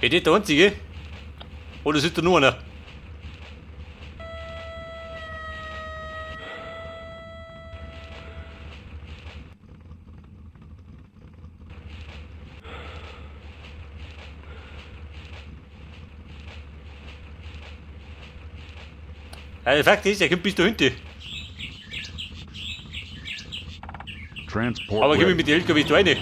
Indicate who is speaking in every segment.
Speaker 1: Ist das der einzige? Oder ist da nur einer? Also Fakt ist, er kommt bis da hinten.
Speaker 2: Transport
Speaker 1: Aber komm ich
Speaker 2: ready.
Speaker 1: mit den LKWs da rein?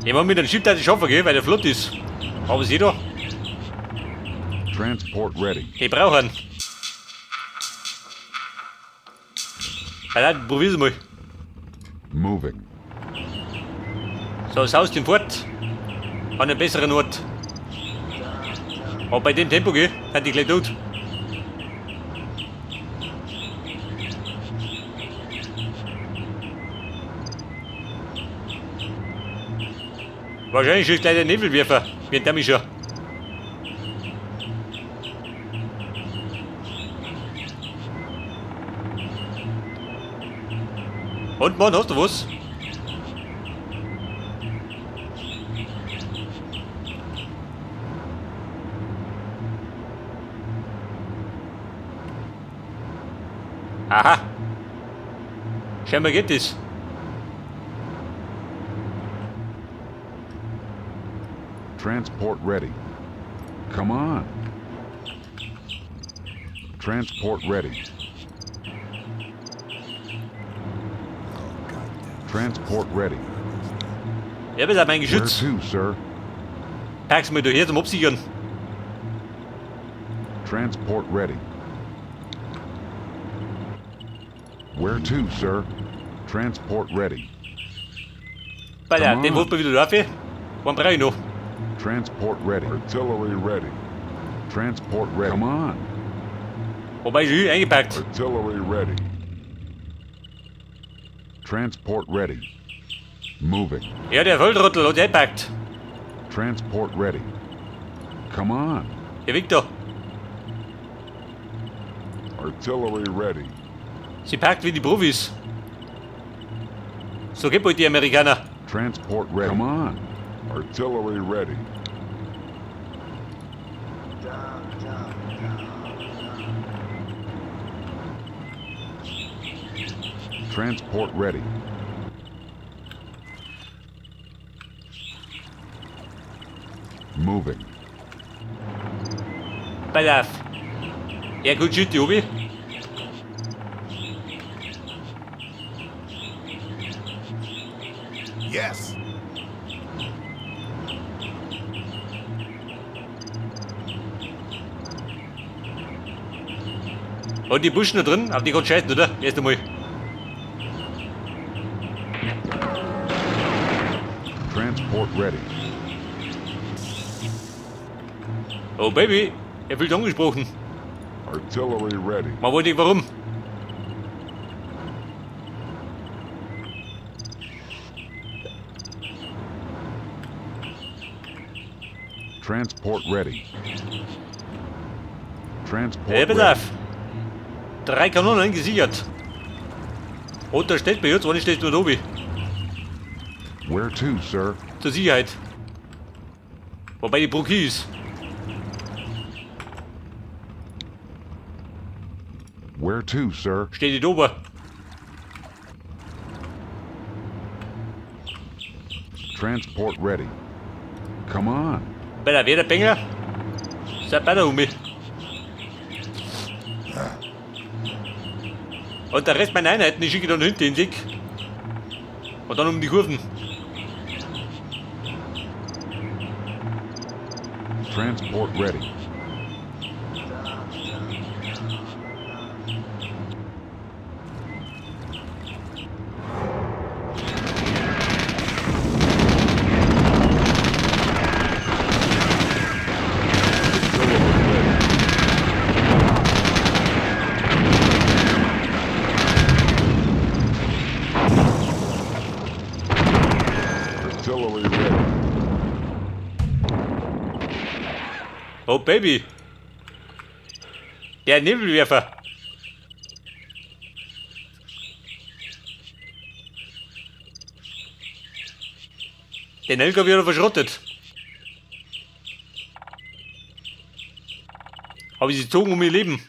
Speaker 1: Ich meine, mit einem Schiff, das ich schaffen, gell, weil der flott ist. Aber sieh da,
Speaker 2: Transport ready.
Speaker 1: ich brauche einen. Ja, dann probier's mal.
Speaker 2: Moving.
Speaker 1: So, das Haus den fort. An einen besseren Ort. Aber bei dem Tempo, gell, sind die gleich tot. Wahrscheinlich ist gleich der Nebelwerfer, wie ein Damischer. Und Mann, hast du was? Aha. Scheinbar geht das.
Speaker 2: Transport ready. Come on. Transport ready. Transport ready.
Speaker 1: Ja, das ist mein
Speaker 2: Where
Speaker 1: Geschütz.
Speaker 2: to, sir?
Speaker 1: Pack's mal da her zum Absichern.
Speaker 2: Transport ready. Where to, sir? Transport ready.
Speaker 1: Bei der,
Speaker 2: Come
Speaker 1: den
Speaker 2: on.
Speaker 1: holt man wieder drauf. One brauche ich noch.
Speaker 2: Transport ready.
Speaker 3: Artillery ready.
Speaker 2: Transport ready. Come on.
Speaker 1: Wobei ist schon eingepackt.
Speaker 3: Artillery ready.
Speaker 2: Transport ready. Moving.
Speaker 1: Ja, der Volltrottel hat eingepackt.
Speaker 2: Transport ready. Come on.
Speaker 1: Der Victor.
Speaker 3: Artillery ready.
Speaker 1: Sie packt wie die Profis. So geht wohl die Amerikaner.
Speaker 2: Transport ready. Come on.
Speaker 3: Artillery ready.
Speaker 2: Transport ready. Moving.
Speaker 1: Pass auf. Ja, gut, shit, die Obi.
Speaker 4: Yes.
Speaker 1: Und die Buschen da drin, auf die kannst du scheißen, oder? Erst einmal.
Speaker 2: Transport ready.
Speaker 1: Oh Baby, er fühlt angesprochen.
Speaker 3: Artillery ready.
Speaker 1: Man wollte nicht warum.
Speaker 2: Transport ready. Transport
Speaker 1: Ja, pass
Speaker 2: ready.
Speaker 1: auf. 3 Kanonen gesichert. Und da steht bei jetzt, eine steht nur da oben.
Speaker 2: Where to, sir?
Speaker 1: Zur Sicherheit. Wobei die Brücke ist.
Speaker 2: Where to, sir?
Speaker 1: Steht die da oben.
Speaker 2: Transport ready. Come on.
Speaker 1: Bei der Wetterbanger sind beide um mich. Und der Rest meiner Einheiten, die schicke ich dann hinten in den Dick. Und dann um die Kurven.
Speaker 2: Transport ready.
Speaker 3: Artillery ready.
Speaker 1: Oh Baby. Der Nebelwerfer. Den LKW hat er verschrottet. Aber sie zogen um ihr Leben.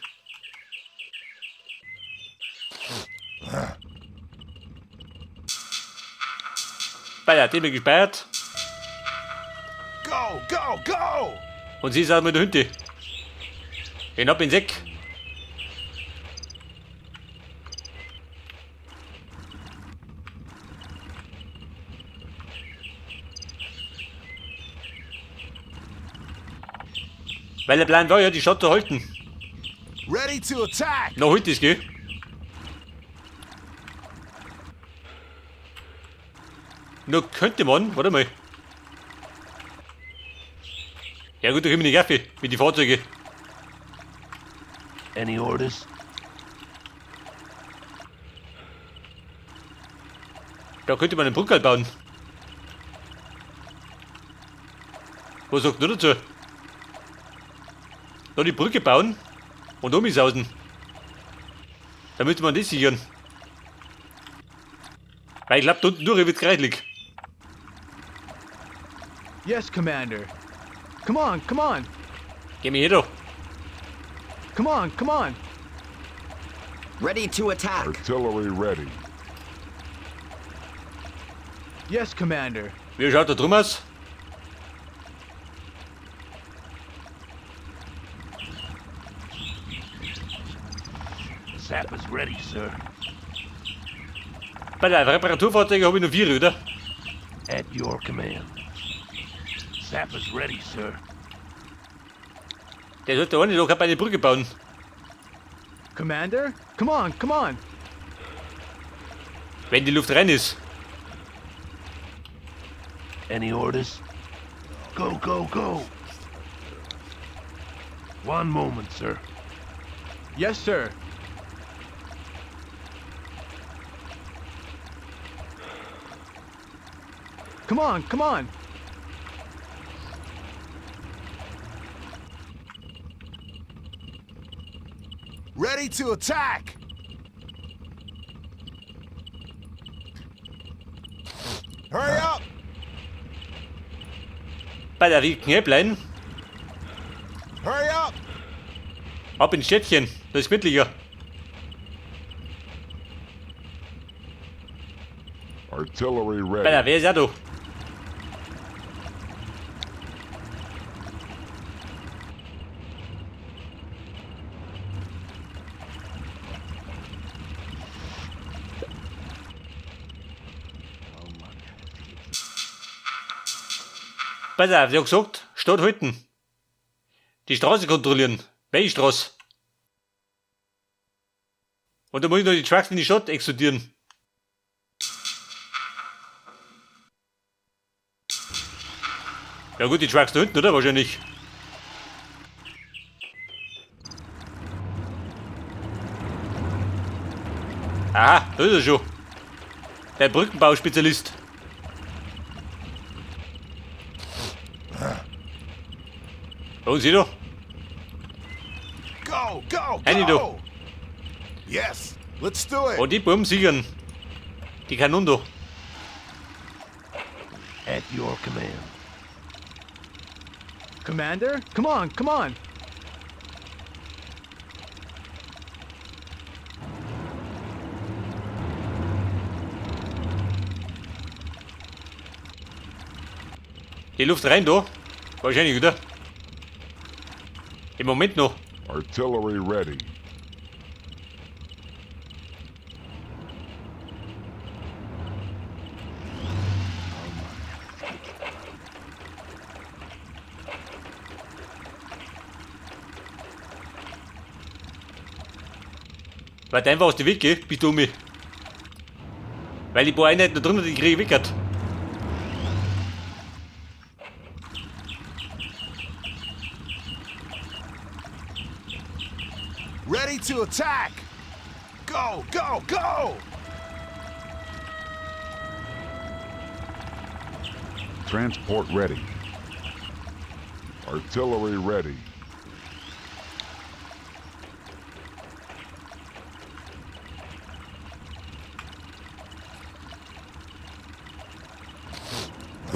Speaker 1: Bei der hat gesperrt.
Speaker 4: Go, go, go!
Speaker 1: Und sie ist auch mit der Hünte. Ich hab den Säck. Weil der Plan war ja, die Stadt zu halten.
Speaker 4: Ready to attack!
Speaker 1: Noch heute ist, gell? Nur könnte man, warte mal. Ja gut, da kriegen wir die Kaffee mit den Fahrzeugen.
Speaker 5: Any orders?
Speaker 1: Da könnte man einen Brücke bauen. Was sagt du dazu? Da die Brücke bauen und umsausen. Da müsste man das sichern. Weil ich glaube, da unten durch wird kreidlig.
Speaker 6: Yes, Commander. Come on, come on.
Speaker 1: Geh mir her da.
Speaker 6: Come on, come on.
Speaker 7: Ready to attack.
Speaker 3: Artillery ready.
Speaker 6: Yes, Commander.
Speaker 1: Wie schaut da drum aus?
Speaker 5: Sappers ready, sir.
Speaker 1: Bei der Reparaturfahrzeuge habe ich noch 4, oder?
Speaker 5: At your command. Sappers ready, sir.
Speaker 1: Der sollte auch nicht noch eine Brücke bauen.
Speaker 6: Commander? Come on, come on.
Speaker 1: Wenn die Luft rein ist.
Speaker 5: Any orders? Go, go, go. One moment, sir.
Speaker 6: Yes, sir. Come on, come on.
Speaker 4: Ready to attack! Hurry up!
Speaker 1: Bei der Knäpplein.
Speaker 4: Hurry up!
Speaker 1: Ab ins Städtchen, das ist gemütlicher.
Speaker 3: Artillery
Speaker 1: Bei der
Speaker 3: ready.
Speaker 1: wer ist auch da? Pass auf, ich hab gesagt, Stadt halten. Die Straße kontrollieren. Welche Straße? Und da muss ich noch die Trucks in die Stadt explodieren. Ja gut, die Trucks da hinten, oder? Wahrscheinlich. Aha, da ist er schon. Der Brückenbauspezialist. Und sieh doch.
Speaker 4: Go, go,
Speaker 1: Handy du.
Speaker 4: go! Yes, let's do it!
Speaker 1: Und die Buben sichern. Die Kanonen da.
Speaker 5: At your command.
Speaker 6: Commander? Come on, come on.
Speaker 1: Die Luft rein da. Wahrscheinlich, oder? Im Moment noch.
Speaker 3: Artillery ready.
Speaker 1: Weit einfach aus dem Weg, gell? Bist du mich. Weil die paar Einheiten da drinnen, die kriege ich weg.
Speaker 4: Ready to attack! Go, go, go!
Speaker 2: Transport ready.
Speaker 3: Artillery ready.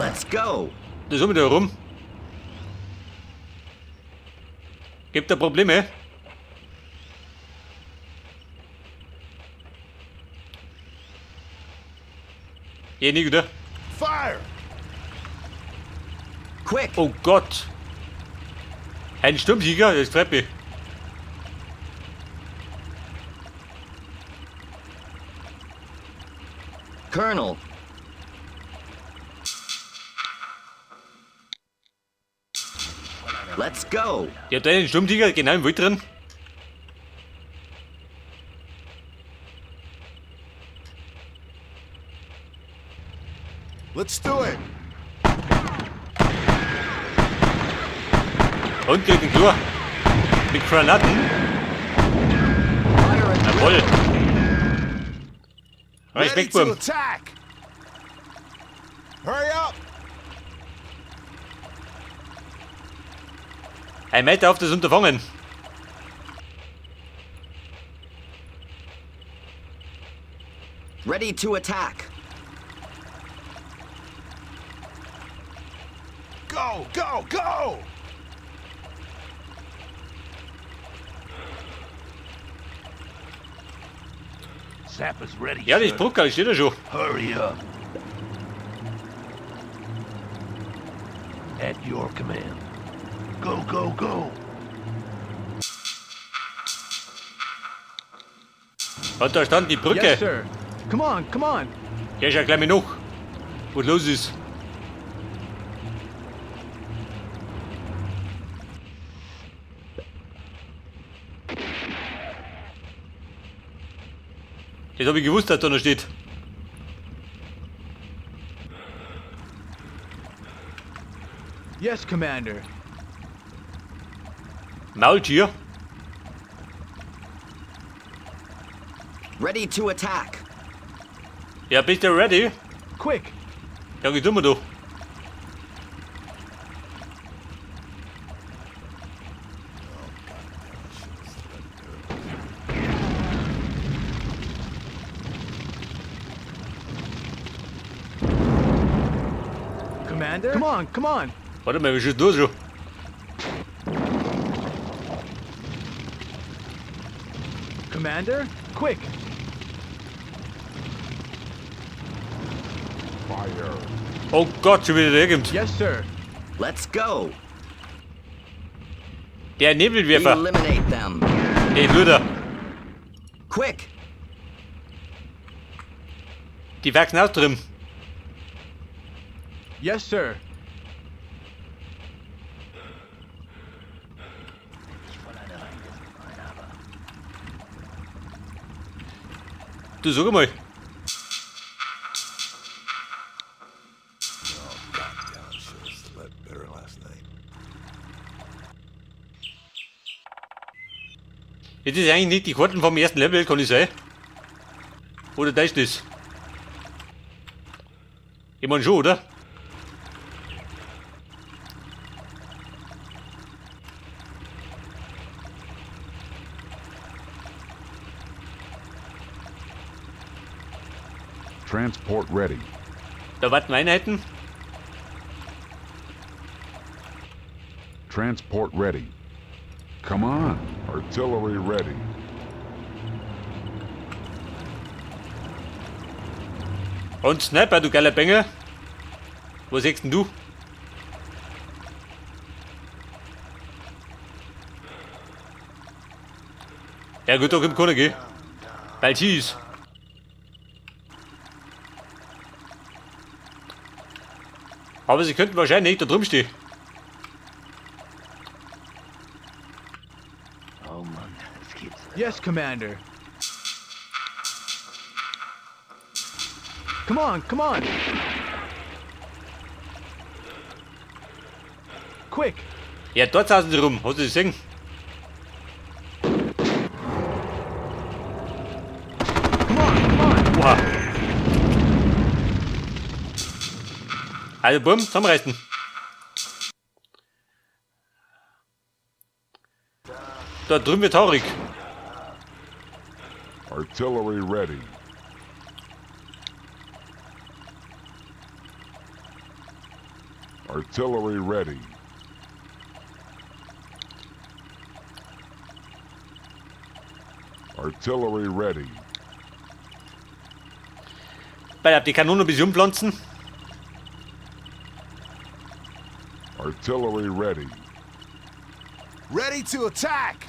Speaker 7: Let's go.
Speaker 1: Das ist wieder rum. Gibt da Probleme? Hier nie wieder.
Speaker 4: Fire!
Speaker 7: Quick.
Speaker 1: Oh Gott. Ein Sturmtiger, das freut mich.
Speaker 7: Colonel. Let's go.
Speaker 1: Ich hab da einen Sturmtiger genau im Wald drin.
Speaker 4: Let's do it!
Speaker 1: Und kriegt den Klo. Mit Granaten.
Speaker 7: Fire at
Speaker 1: Jawohl.
Speaker 4: Ready
Speaker 1: Respekt,
Speaker 4: to
Speaker 1: Burm.
Speaker 4: attack! Hurry up!
Speaker 1: Ein Meter auf das Unterfangen.
Speaker 7: Ready to attack.
Speaker 4: Go, go, go!
Speaker 5: Sappers ready,
Speaker 1: Ja, das
Speaker 5: sir.
Speaker 1: Bruckerl steht ja schon.
Speaker 5: Hurry up. At your command. Go, go, go.
Speaker 1: Und da stand die Brücke.
Speaker 6: Yes, sir. Come on, come on.
Speaker 1: Ja, schau gleich mal nach, was los ist. Das hab ich gewusst, dass da noch steht.
Speaker 6: Yes, Commander.
Speaker 1: Maultier.
Speaker 7: Ready to attack.
Speaker 1: Ja, bist du ready?
Speaker 6: Quick.
Speaker 1: Ja, wie tun wir da?
Speaker 6: Commander? Come on, come on.
Speaker 1: Warte mal, wir schießen los schon.
Speaker 6: Commander? Quick.
Speaker 3: Fire.
Speaker 1: Oh Gott, schon wieder der kommt.
Speaker 6: Yes, sir.
Speaker 7: Let's go.
Speaker 1: Der Nebelwerfer.
Speaker 7: Eliminate them.
Speaker 1: Der Luder.
Speaker 7: Quick.
Speaker 1: Die wachsen auch drin.
Speaker 6: Yes, sir.
Speaker 1: Du sag mal.
Speaker 4: Goddamn, I should have slept better last night.
Speaker 1: Das ist eigentlich nicht die Karten vom ersten Level, kann ich sein. Oder das ist das? Ich mein schon, oder?
Speaker 2: Transport ready.
Speaker 1: Da warten Einheiten.
Speaker 2: Transport ready. Come on.
Speaker 3: Artillery ready.
Speaker 1: Und Sniper, du geiler Bengel. Wo siehst denn du? Ja gut, da kommt keiner, gell? Weil sie ist. Aber sie könnten wahrscheinlich da drüben stehen.
Speaker 5: Oh Mann, das gibt's nicht.
Speaker 6: Yes, Commander. Come on, come on. Quick.
Speaker 1: Ja, dort saßen sie rum. Hast du das gesehen?
Speaker 6: Come on, come on.
Speaker 1: Oha. Also, bumm, zusammenreißen. Da drüben wird haurig.
Speaker 3: Artillery ready. Artillery ready. Artillery ready.
Speaker 1: Bei die Kanone ein bisschen umpflanzen.
Speaker 3: Artillery ready.
Speaker 4: Ready to attack!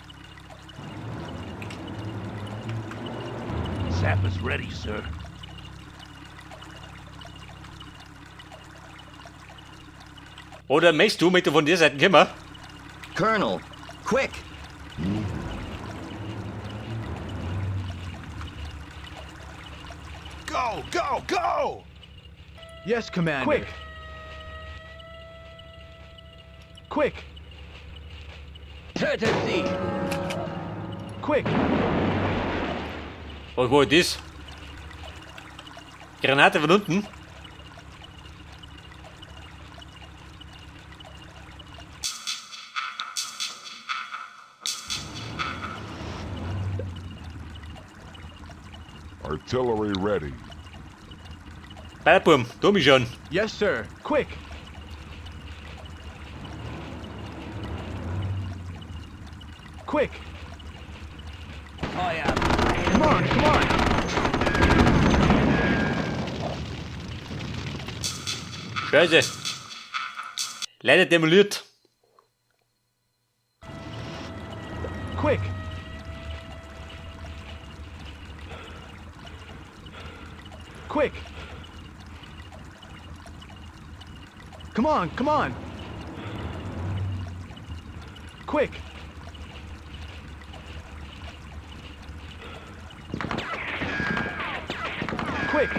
Speaker 5: Sappers ready, sir.
Speaker 1: Oder möchtest du mit von der Seite kommen?
Speaker 7: Colonel, quick!
Speaker 4: Go, go, go!
Speaker 6: Yes, Commander. Quick! Quick!
Speaker 5: Tötet sie!
Speaker 6: Quick!
Speaker 1: Was war das? Granate von unten?
Speaker 3: Artillery ready.
Speaker 1: Bei Burm, tu mich schon.
Speaker 6: Yes, sir. Quick! Quick!
Speaker 5: Feuer!
Speaker 6: Come on, come on!
Speaker 1: Scheiße. Leider demoliert.
Speaker 6: Quick! Quick! Come on, come on! Quick! Quick!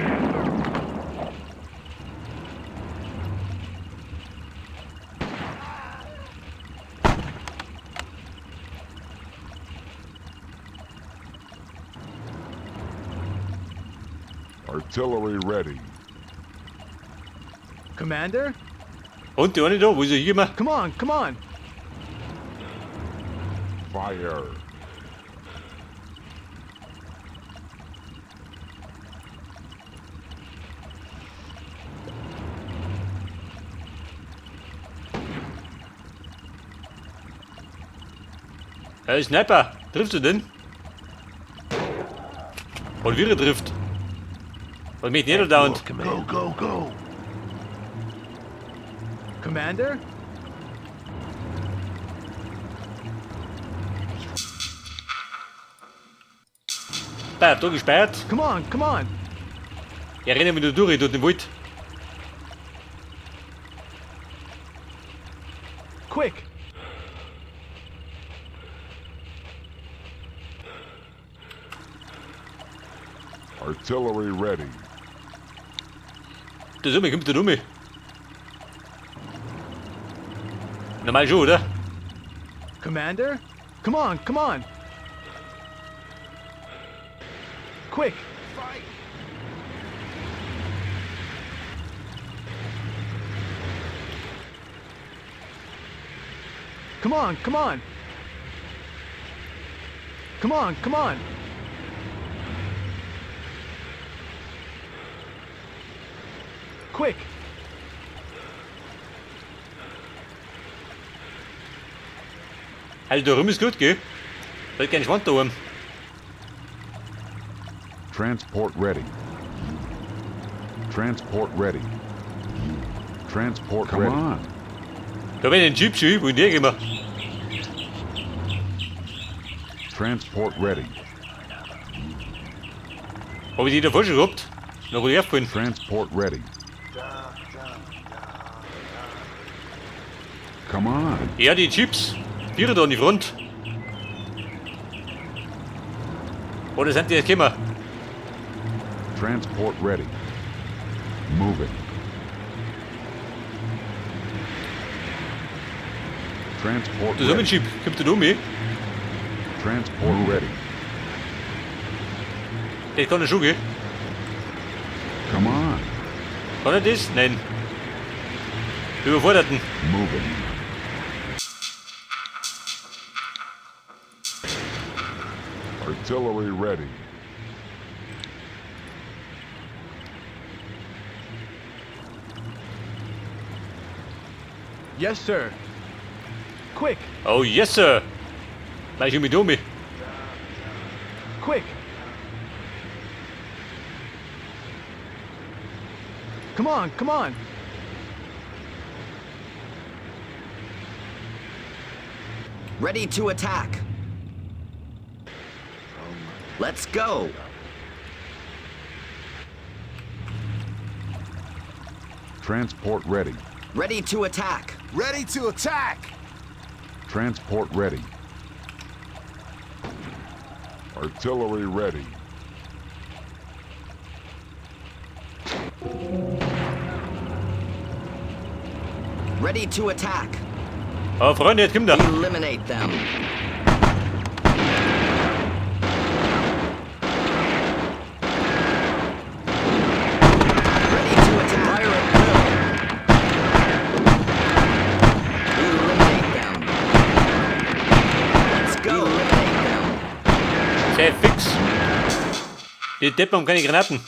Speaker 3: Artillery ready.
Speaker 6: Commander?
Speaker 1: Und die eine da, wo ist er hier?
Speaker 6: Come on, come on!
Speaker 3: Fire.
Speaker 1: Hey, Sniper, triffst du den? Und wie er trifft. Und mich nicht dauernd.
Speaker 5: Go, go, go!
Speaker 6: Commander?
Speaker 1: Da, da gesperrt.
Speaker 6: Come on, come on!
Speaker 1: Ja, rennen wir durch, durch den Wald.
Speaker 6: Quick!
Speaker 3: Artillery ready.
Speaker 1: Das ist kommt der um. Normal schon, oder?
Speaker 6: Commander? Come on, come on! Quick!
Speaker 4: Fight!
Speaker 6: Come on, come on! Come on, come on! Quick!
Speaker 1: Also da rum ist gut, gell? Da ist kein Schwand da oben.
Speaker 2: Transport ready. Transport ready. Transport
Speaker 3: Come
Speaker 2: ready.
Speaker 3: on.
Speaker 1: Da bin ich ein Jeep schon, wo in der gehen wir.
Speaker 2: Transport ready.
Speaker 1: Hab ich die davor schon gehabt? Noch gut aufgefallen.
Speaker 2: Transport ready. Come on.
Speaker 1: Ja, die Jeeps. Vier da an die Front. Oder sind die jetzt gekommen?
Speaker 2: Transport ready. Moving. Transport
Speaker 1: Das ist auch ein
Speaker 2: ready.
Speaker 1: Jeep. Kommt der um mich?
Speaker 2: Transport ready.
Speaker 1: Das kann er schon, gell?
Speaker 2: Come on.
Speaker 1: Kann er das? Nein. Überforderten.
Speaker 2: Moving.
Speaker 3: Artillery ready.
Speaker 6: Yes, sir. Quick,
Speaker 1: Oh yes, sir. Weißt du, mit um mich?
Speaker 6: quick. Come on, come on.
Speaker 7: Ready to attack. Let's go.
Speaker 2: Transport ready.
Speaker 7: Ready to attack.
Speaker 4: Ready to attack!
Speaker 2: Transport ready.
Speaker 3: Artillery ready.
Speaker 7: Ready to attack.
Speaker 1: Oh, Freunde, jetzt kommt er.
Speaker 7: Eliminate them. Ready to attack. Fire at will. Eliminate them. Let's go. Eliminate them.
Speaker 1: Sehr fix. Die Deppen haben keine Granaten.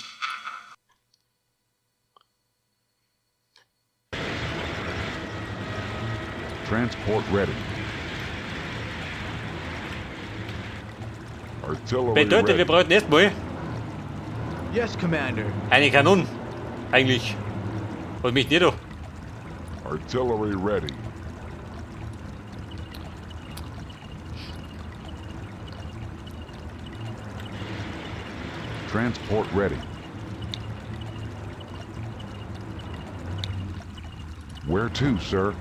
Speaker 2: Transport ready.
Speaker 3: Artillery
Speaker 1: Bedeutet, wir
Speaker 3: ready.
Speaker 1: brauchen erstmal
Speaker 6: Yes, Commander.
Speaker 1: eine Kanone. Eigentlich. Und mich nicht da.
Speaker 3: Artillery ready.
Speaker 2: Transport ready. Where to, sir?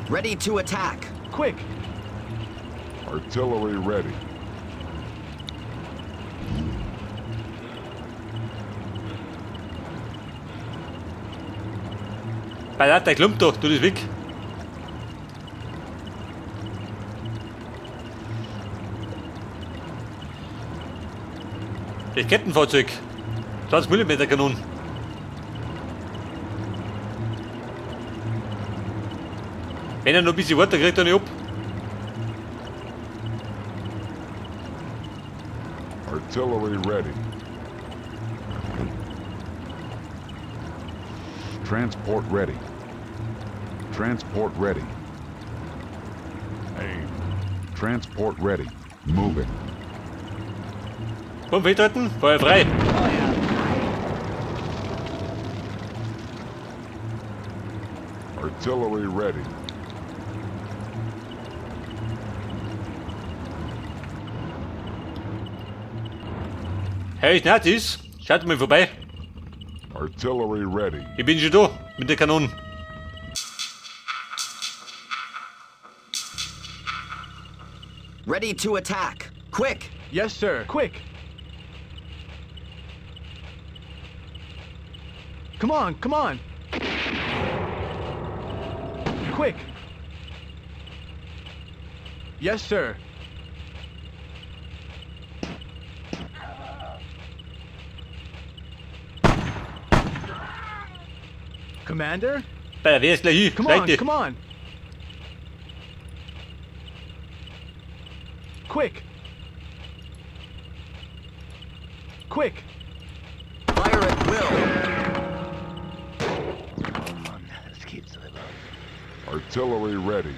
Speaker 7: Ready to attack.
Speaker 6: Quick.
Speaker 3: Artillery ready.
Speaker 1: Bei der Klump da, tu das weg. Das Kettenfahrzeug. 20 mm Kanonen. Wenn er noch ein bisschen weiter kriegt, er nicht ab.
Speaker 3: Artillery ready.
Speaker 2: Transport ready. Transport ready.
Speaker 3: Aim.
Speaker 2: Transport ready. Moving.
Speaker 1: Komm, festhalten, Feuer frei.
Speaker 6: Oh, yeah.
Speaker 3: Artillery ready.
Speaker 1: Hey, Nazis, schaut mal vorbei.
Speaker 3: Artillery ready.
Speaker 1: Ich bin schon da mit der Kanone.
Speaker 7: Ready to attack. Quick.
Speaker 6: Yes, sir. Quick. Come on, come on. Quick. Yes, sir. Commander?
Speaker 1: Bei der wer ist gleich hin?
Speaker 6: Come
Speaker 1: Schleich
Speaker 6: on,
Speaker 1: dich.
Speaker 6: come on. Quick. Quick.
Speaker 7: Fire at will.
Speaker 3: Artillery ready.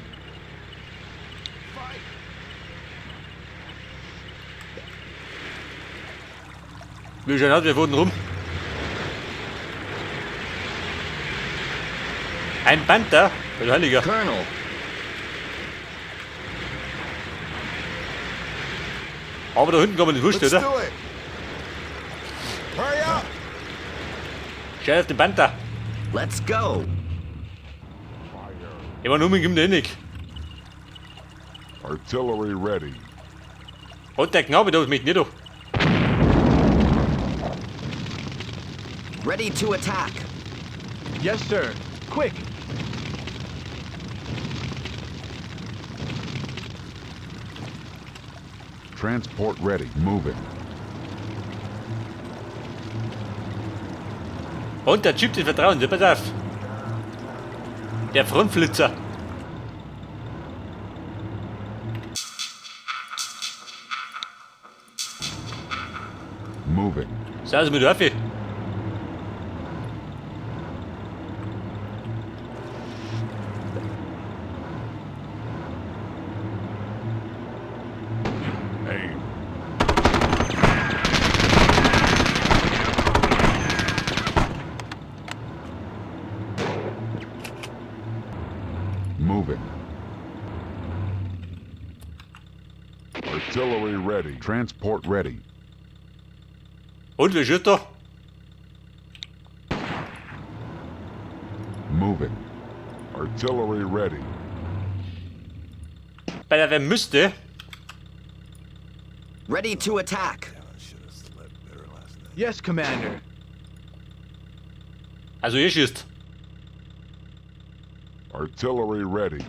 Speaker 1: Wir schauen aus, wir fahren rum. Ein Panther, der Heiliger.
Speaker 7: Colonel.
Speaker 1: Aber da hinten kann man nicht wurscht,
Speaker 4: Let's
Speaker 1: oder?
Speaker 4: do it! Hurry up!
Speaker 1: Schau auf den Panther.
Speaker 7: Let's go.
Speaker 1: Ich war nur mit ihm nicht.
Speaker 3: Artillery ready.
Speaker 1: Und der Knabe da ist mich nicht da.
Speaker 7: Ready to attack.
Speaker 6: Yes, sir. Quick.
Speaker 2: Transport ready. Moving.
Speaker 1: Und der Typ des Vertrauens, ja, pass auf. Der Frontflitzer.
Speaker 2: Moving.
Speaker 1: Schau, mit auf.
Speaker 3: Artillery ready.
Speaker 2: Transport ready.
Speaker 1: Und wer schießt da?
Speaker 2: Moving.
Speaker 3: Artillery ready.
Speaker 1: Bei der wer müsste.
Speaker 7: Ready to attack.
Speaker 4: I should have slept better last night.
Speaker 6: Yes, Commander.
Speaker 1: Also ihr schießt.
Speaker 3: Artillery ready.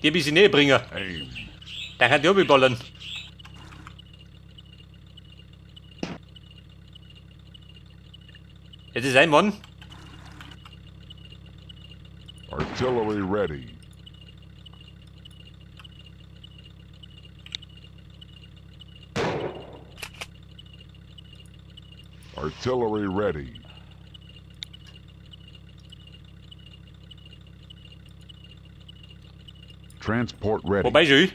Speaker 1: Die ein bisschen näher bringen.
Speaker 3: Aim.
Speaker 1: Dann kann die auch ballern. Jetzt ist ein Mann.
Speaker 3: Artillery ready. Artillery ready.
Speaker 2: Transport ready.
Speaker 1: Wobei schon.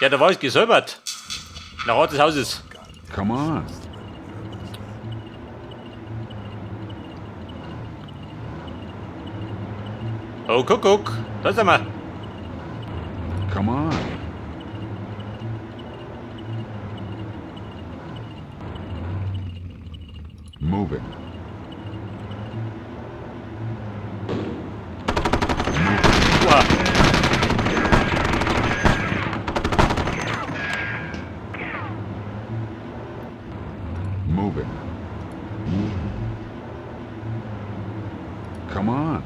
Speaker 1: Ja, da war ich gesäubert. Nach Ort des Hauses.
Speaker 2: Come on.
Speaker 1: Oh, guck, guck. Da sind wir.
Speaker 2: Come on. Moving.
Speaker 1: Oha.
Speaker 2: Moving. Come on.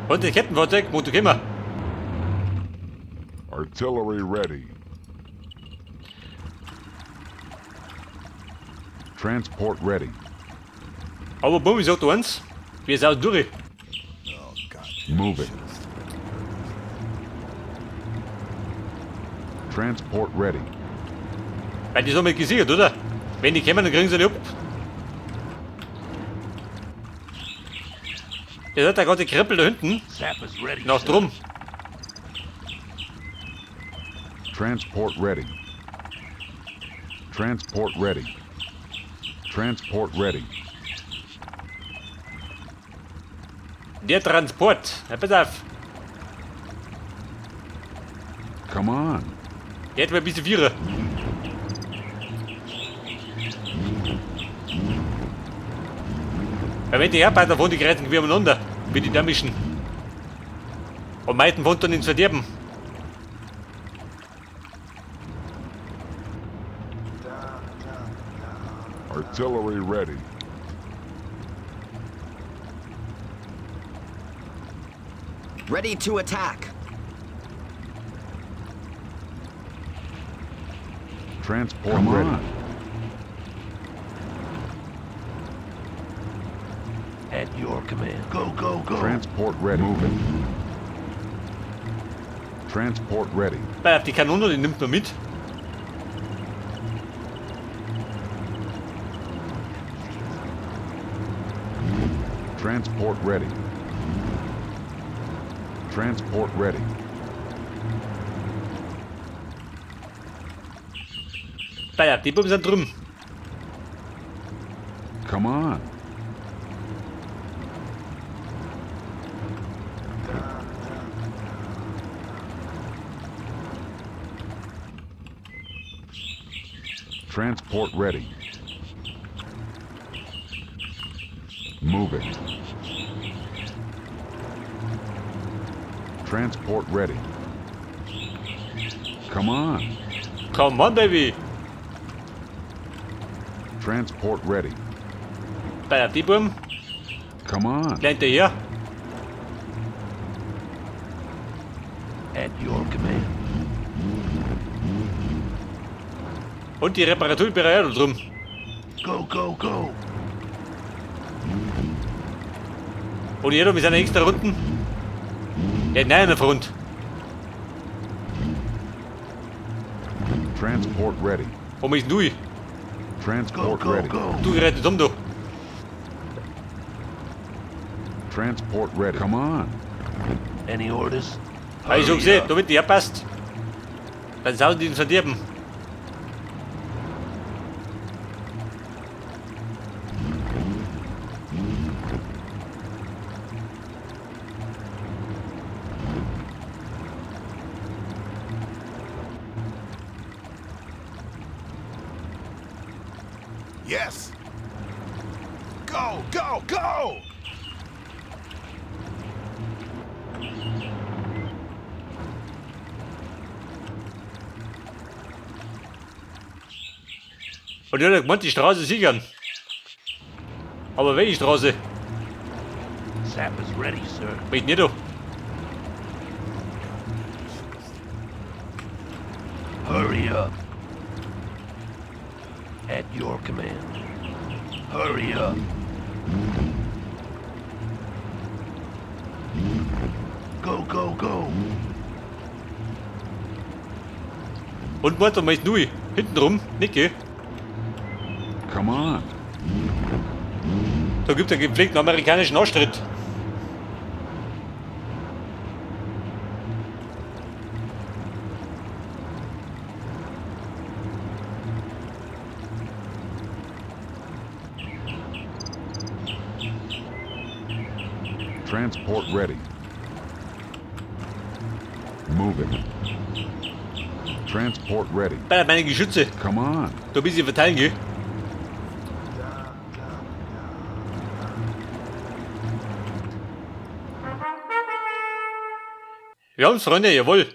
Speaker 1: Und das Kettenfahrzeug, wo du kommst.
Speaker 3: Artillery ready.
Speaker 2: Transport ready.
Speaker 1: Aber Bumm, ich sag dir eins. Wir sind durch.
Speaker 4: Oh, God.
Speaker 2: Moving. Transport ready.
Speaker 1: Weil die sind mit gesichert, oder? Wenn die kommen, dann kriegen sie nicht ab. Der hat da gerade die Krippel da hinten.
Speaker 5: Sappers ready.
Speaker 1: Noch
Speaker 5: sir.
Speaker 1: drum.
Speaker 2: Transport ready. Transport ready. Transport ready.
Speaker 1: Der Transport. Ja, pass auf.
Speaker 2: Come on.
Speaker 1: Der hat mir ein bisschen Vierer. Weil wenn die Arbeiter von die greifen wir umeinander, wie die da mischen. Und meisten wohnt dann ins Verderben.
Speaker 3: Artillery ready.
Speaker 7: Ready to attack.
Speaker 2: Transport
Speaker 3: Come
Speaker 2: ready.
Speaker 3: on.
Speaker 5: At your command. Go, go, go.
Speaker 2: Transport ready. Moving. Transport ready.
Speaker 1: Weil auf die Kanone, die nimmt man mit.
Speaker 2: Transport ready. Transport ready.
Speaker 1: Weil auf die Buben sind drüben.
Speaker 2: Come on. Transport ready. Moving. Transport ready. Come on.
Speaker 1: Come on, Baby.
Speaker 2: Transport ready.
Speaker 1: Weil auf die Buben,
Speaker 2: Come on.
Speaker 1: gleich hinterher.
Speaker 5: At your command.
Speaker 1: Und die Reparaturbereich da drum.
Speaker 5: Go, go, go.
Speaker 1: Und jeder mit seiner extra Runden. Ja, nein, an der Front.
Speaker 2: Transport ready.
Speaker 1: Wo ist denn du?
Speaker 5: Go,
Speaker 2: Transport
Speaker 5: go,
Speaker 2: ready.
Speaker 5: go.
Speaker 1: Du gerettet um, du.
Speaker 2: Transport ready. Come on.
Speaker 5: Any orders?
Speaker 1: Hab ich schon
Speaker 5: Hurry
Speaker 1: gesehen,
Speaker 5: up.
Speaker 1: damit die ja passt. Dann sausen die ins Verderben.
Speaker 4: Yes. Go, go, go!
Speaker 1: Und ich hab gemeint, die Straße sichern. Aber welche Straße?
Speaker 5: Sappers ready, sir.
Speaker 1: Bin ich nicht da.
Speaker 5: Hurry up. At your command. Hurry up. Go, go, go.
Speaker 1: Und warte mal, ist neu. Hinten rum, nicht, gell?
Speaker 2: Come on.
Speaker 1: Da gibt's einen gepflegten amerikanischen Arschtritt.
Speaker 2: Transport ready. Moving. Transport ready.
Speaker 1: Bei meine Geschütze.
Speaker 2: Come on.
Speaker 1: Da ein bisschen verteilen, gell? Wir haben's, Freunde, jawohl.